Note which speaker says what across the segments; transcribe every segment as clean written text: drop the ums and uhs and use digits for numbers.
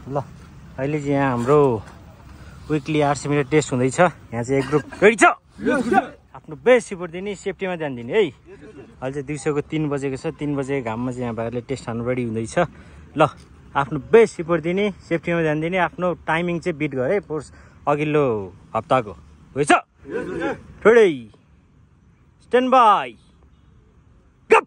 Speaker 1: ल अहिले चाहिँ यहाँ हाम्रो विकली 800 मिटर टेस्ट हुँदैछ। यहाँ चाहिँ एक ग्रुप रेडी छ, आफ्नो बेस्ट रिपोर्ट दिने, सेफ्टीमा ध्यान दिने है। अहिले चाहिँ दिउँसोको 3 बजेको छ। 3 बजेको घाममा चाहिँ यहाँ भाइहरूले टेस्ट हान्नु रेडी हुँदैछ। ल आफ्नो बेस्ट रिपोर्ट दिने, सेफ्टीमा ध्यान दिने, आफ्नो टाइमिङ चाहिँ बिट गर है पोर्स अघिल्लो हप्ताको हुन्छ। रेडी स्ट्यान्ड बाई गप।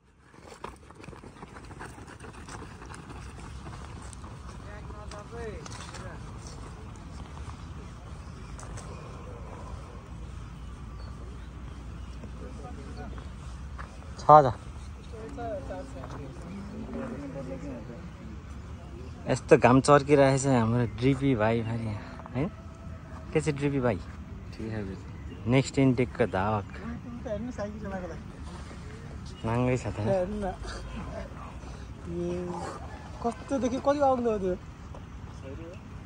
Speaker 1: छ यस्तो घाम चर्किरहेछ हाम्रो ड्रिपी भाइ फेरि है। के चाहिँ ड्रिपी भाइ नेक्स्ट इन्टेकको धावक नाङ्गै छ त
Speaker 2: कस्तोदेखि कति आउँदो त्यो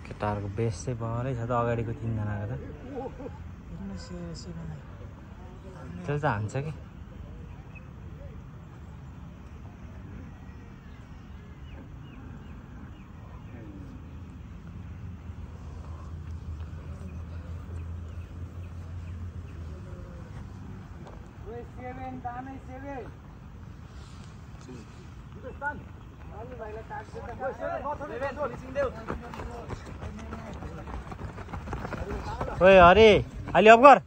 Speaker 1: केटाहरूको बेस चाहिँ बरै छ त अगाडिको 3 जनाको त त्यसले त हान्छ कि ओए अरे अलि अफ गर।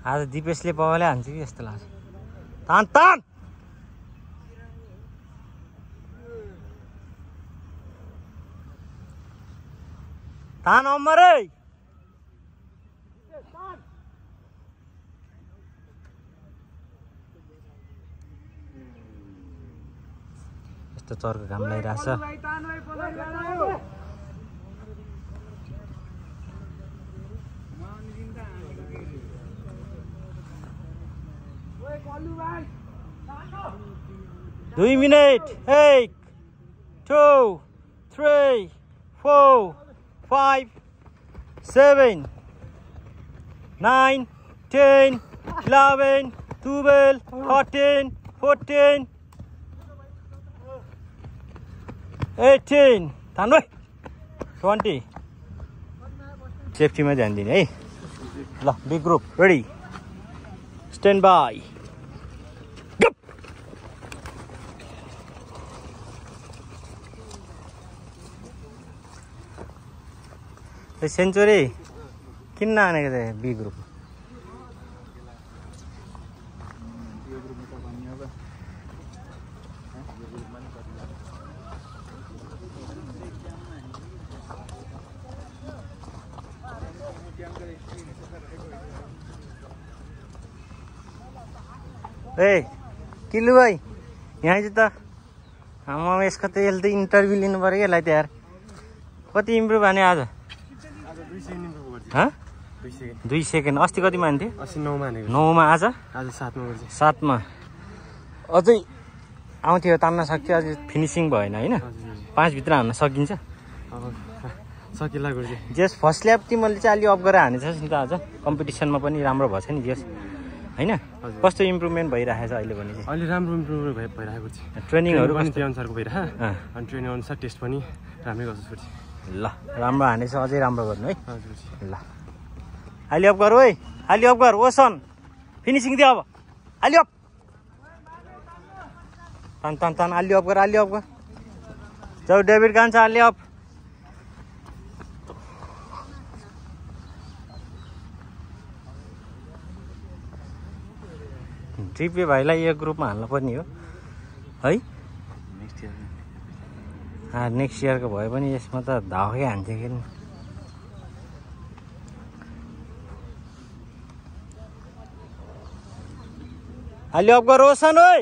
Speaker 1: आज दिपेशले पावाले हान्छ कि जस्तो लाग्छ। तान तान तान अमर है। यस्तो चर्को घाम लागिरहेछ। Two minutes. 8, 2, 3, 4, 5, 7, 9, 10, 11, 12, 13, 14, 18, 20. सेफ्टीमा ध्यान दिने है। ल big group ready stand by गप। सेन्चुरी किन नआनेको त बी ग्रुप ए किल्लु भाइ यहाँ चाहिँ त आमा यसको त यसले त इन्टरभ्यू लिनु पऱ्यो यसलाई त यार। कति इम्प्रुभ हाने आज? 2 सेकेन्ड। अस्ति कति मान्थ्यो? 9 मा आज 7 मा अझै आउँथ्यो तान्न सक्थ्यो। अझै फिनिसिङ भएन होइन। 5 भित्र हान्न सकिन्छ
Speaker 2: सकिला गुरुजी।
Speaker 1: जस फर्स्ट ल्याप तिमीले चाहिँ अलि अफ गरेर हानेछस् नि त। आज कम्पिटिसनमा पनि राम्रो भएछ नि जस होइन। कस्तो इम्प्रुभमेन्ट भइरहेछ अहिले भने चाहिँ?
Speaker 2: अहिले राम्रो इम्प्रुभमेन्ट भइरहेको छ।
Speaker 1: ट्रेनिङहरू
Speaker 2: पनि त्यो अनुसारको भइरह अनि ट्रेनिङ अनुसार टेस्ट पनि राम्रै गर्छु।
Speaker 1: ल राम्रो हानेछ, अझै राम्रो गर्नु है। ल अलि अफ गर है, अलि अफ गर। ओसन फिनिसिङ दियो अब। अलि अफ तान तान तान। अलि अफ गर, अलि अफ गर। जाऊ डेभिड कान्छ अलि अफ। ट्रिपे भाइलाई यो ग्रुपमा हाल्नु पर्ने हो है। नेक्स्ट इयरको भए पनि यसमा त धावकै हान्थ्यो कि। अलि अफ गर ओसन ओइ।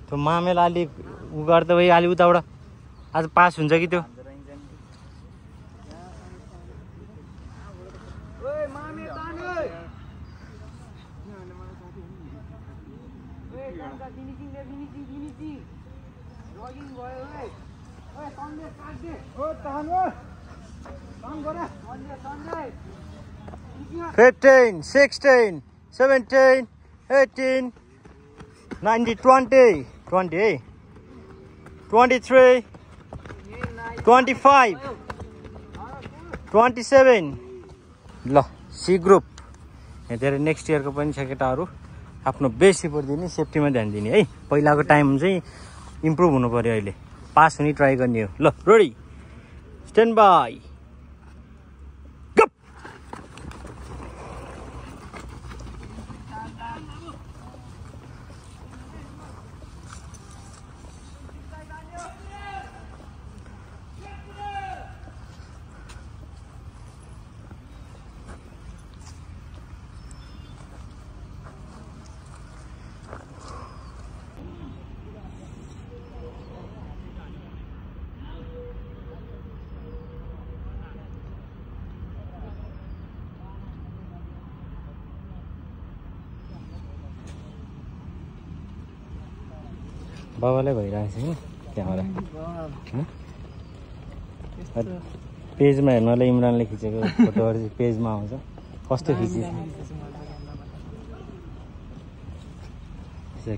Speaker 1: त्यो मामेला अलि उ गर्दा भाइ अलि उताबाट आज पास हुन्छ कि त्यो। $15, $16, $17, $18, $19, $20, $20, $23, $25, $27. ल सी ग्रुप हेरेर नेक्स्ट इयरको पनि छ केटाहरू आफ्नो बेस्ट रिपोर्ट दिने सेफ्टीमा ध्यान दिने है पहिलाको टाइम चाहिँ इम्प्रुभ हुनु पर्यो अहिले पास हुने ट्राई गर्ने हो ल रेडी स्ट्यान्ड बाई बाबालाई भइरहेको छ कि त्यहाँबाट पेजमा हेर्नलाई इमरानले खिचेको फोटोहरू चाहिँ पेजमा आउँछ कस्तो खिचेछ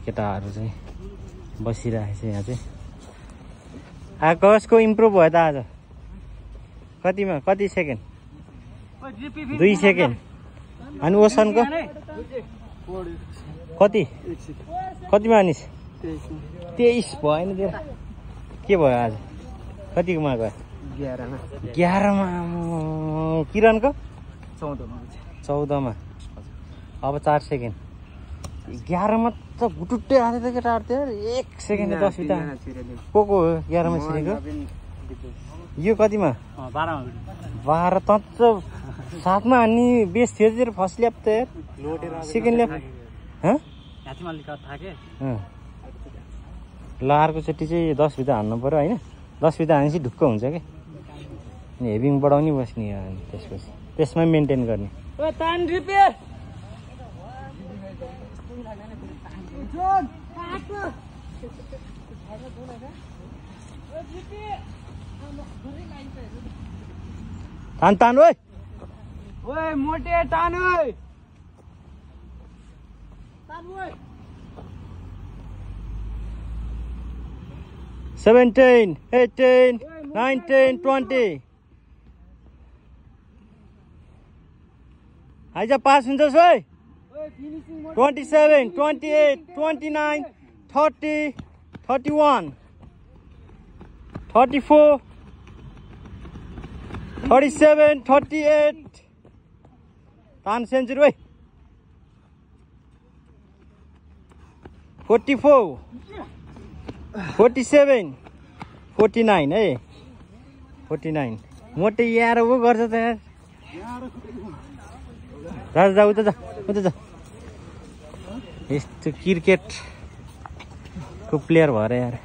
Speaker 1: केटाहरू चाहिँ बसिरहेको छ यहाँ चाहिँ आकाशको इम्प्रुभ भयो त आज कतिमा कति सेकेन्ड 2 सेकेन्ड अनि ओसनको कतिमा आनिस् 23 भएन त्यो के भयो आज कतिकोमा गयो 11 मा किरणको 14 मा अब 4 सेकेन्ड 11 मा त गुटुट्टै आथे त केटाहरु त्यो 1 सेकेन्ड 10 बिता को हो 11 मा छिरेको यो कतिमा 12 त 7 मा अनि बेस थियो जर फर्स्ट ल्याप त यार सेकेन्ड ल्याप ह यातिमाले का थाके ल अर्को चोटि चाहिँ 10 बिता हान्नु पर्यो हैन 10 बिता हानेपछि ढुक्क हुन्छ के अनि हेभिङ बढाउनी बस्ने अनि त्यसपछि त्यसमै मेन्टेन गर्ने ओ तान रिपेयर तान तान ओए ओए मोटे तान ओए तान ओए 17, 18, 19, 20. Aja pass hunjas oi. 27, 28, 29, 30, 31, 34, 37, 38. Tan century oi. 44. 47 49 है 49 मोटे यार वो गर्छ त यार जा उता जा यस्तो क्रिकेट को प्लेयर भएर यार